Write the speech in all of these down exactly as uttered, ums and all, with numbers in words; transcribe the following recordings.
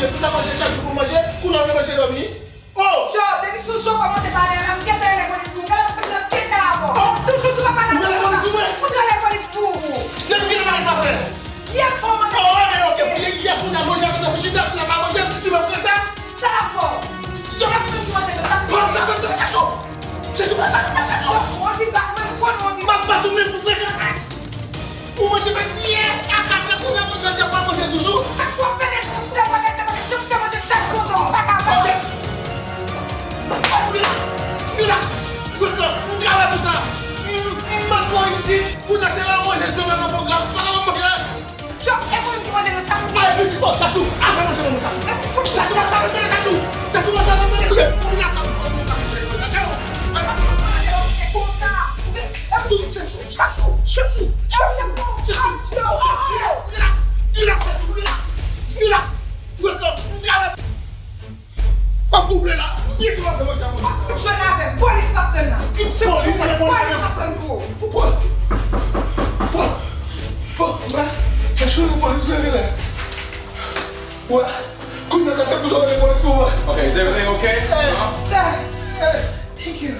Pou sa manje chak jou pou manje, kounye a w vle manje dòmi. Oh! Joe, depi sou jou w kòmanse pale a la, m gentan rele polis pou ou. Gade sa m gentan avè w. Oh! Toujou di w pa pale avè m konsa. Ou rele polis pou mwen? Fout rele polis pou ou. Depi kilè bagay sa fè? Yè m fè w manje. Oh, ok, ok. Pou yè, yè pou n ap manje, ap chita, pou n ap manje, li pa fè sa. Sa l ap fè w? Yè m fè w manje nan sa. Pran sa, pran sa, chachou. Chachou, pran sa, pran sa, chachou. Ou anvi bat mwen, m konnen w anvi bat. M ap bat ou menm pou frekan. Ou manje fèt yè a katrè kounye a, manje jodi a, pa manje toujou. Ak chwa pèlè pou sèl bagay, sèl bagay, jan m fè manje chak jou, m pa ka ba. Ok. Relax, relax. Frekan, m travay pou sa. M, m mande w isit, kounye a se ranje zòn nan nan pwogram, pa ka ba manje. Chòp, e mwen menm ki manje nan sa m gen. Ay, mezi fò, chachou, avan manje nan mwen, chachou. Chachou, mwen sa mwen tande, chachou. Chachou, mwen sa mwen tande, chachou. Ou vin la, ta m fò, ou ta m fò, chachou. Mwen pa konn manje, ok, konsa. Chachou, chachou, chachou, chachou, chachou, chachou. Relax, relax, chachou, relax, relax. Frekan, m travay. W ap gonfle la. M byen sou manje a mwen. W ap fout jwenn avè m. Polis m ap tann la. Ki polis? Polis m ap tann pou ou. Po-, po-, po-, wè. Chachou, polis vle rele. Wè. Kounye a, gade pou sa w rele polis pou mwen. Ok, is everything okay? Hey. Sir. Hey. Thank you.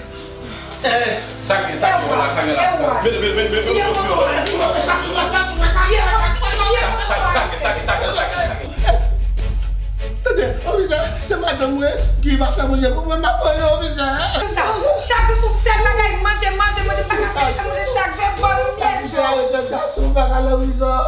Sa gen, sa gen, la, kamera. Mete, mete, mete, mete, mete. Sa gen, sa gen, sa gen, sa gen, sa gen. Tande, ofisè, se madanm mwen ki va fè manje pou mwen, m ap voye ofisè. Sa, chak jou se yon sèl bagay, manje, manje, manje, pa ka fè manje chak jou, e bò nou myèl, Joe. Gason, pa ka nan prizon.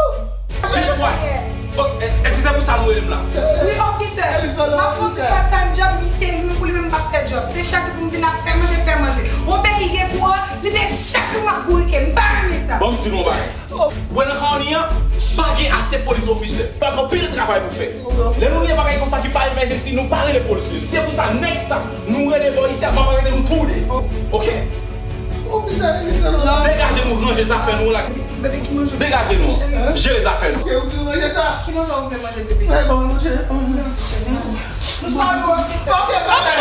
Eskize pou sa nou rele m la. Wi, ofisè. M ap fè yon ti part time job, se li menm pou li menm m ap fè job. Se chak jou pou m vin ap fè manje, fè manje. Yon peyi gen kouran, li vle chak jou m ap bourike. M pa renmen sa. Bon, m di nou yon bagay. Ou wè nan kawoni an, pa gen ase polis ofisè. Pa gen anpil travay pou fè. Lè nou gen bagay konsa ki pa emergency, nou pa rele polis. Se pou sa, next time, nou rele bò isi a, m ap arete nou tou de. Ok? Degaje nou, ranje zafè nou la. Bebe, ki manje? Degaje nou. Jere zafè nou. Ok, ou di nou ranje sa? Ki manje ou vle manje, bebe? Ay, ban mwen manje. Nou sa nou ofisè. Ok, bebe.